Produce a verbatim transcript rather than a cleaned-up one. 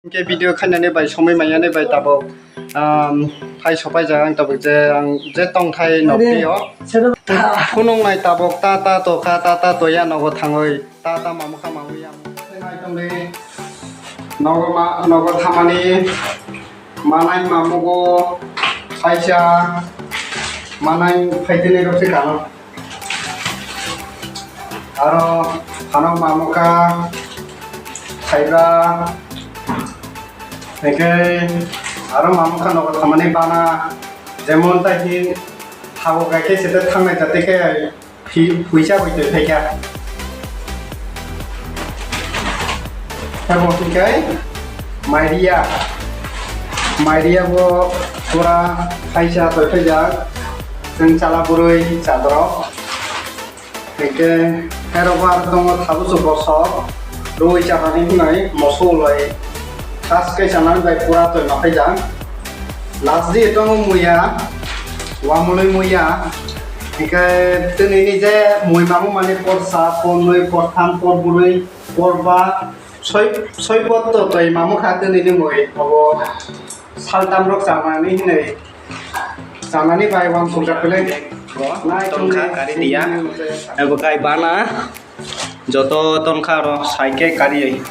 Hwnkhe video khainani bai somoi maiyani bai tabok, um, phai sopai jaga ang tabok je ang je tongthai nokni o. Khunung nai tabok ta ta to kha ta ta to ya nogo thangoi ta ta mamu kha mamu ya. Nai tongdi nogo ma nogo thamani manai mamugo phaisa manai phaitini rok se kano. Aro phano mamukha, thaiba, hwnkhe aro mamukha nogo thamani bana, jemon tai hi thago kaikhe sete thangnai jate khe phi-, phuisa bai twi phaikha. Tamo hwnkhe mairia, mairia bo pura phaisa twi phaijak, chwng chala bwrwi chadorok. Hwnkhe khairok bo aro tongo thabusu bosok, rwi chanani hwnwi moso ulai khas khe chanani bai pura toima khaijak. Last di tongo muya, wamului muya. Hwnkhe twnini je mui mamu mani porsa, pornwi, portham, porbwrwi, porba, soi, soi pot to toi mamu kha twnini mui. Obo saltamrok chanani hwnwi, chanani bai uansukjak belai. Bo tongkha kari diya. Abo kai bana joto tongkha aro sai khe kari.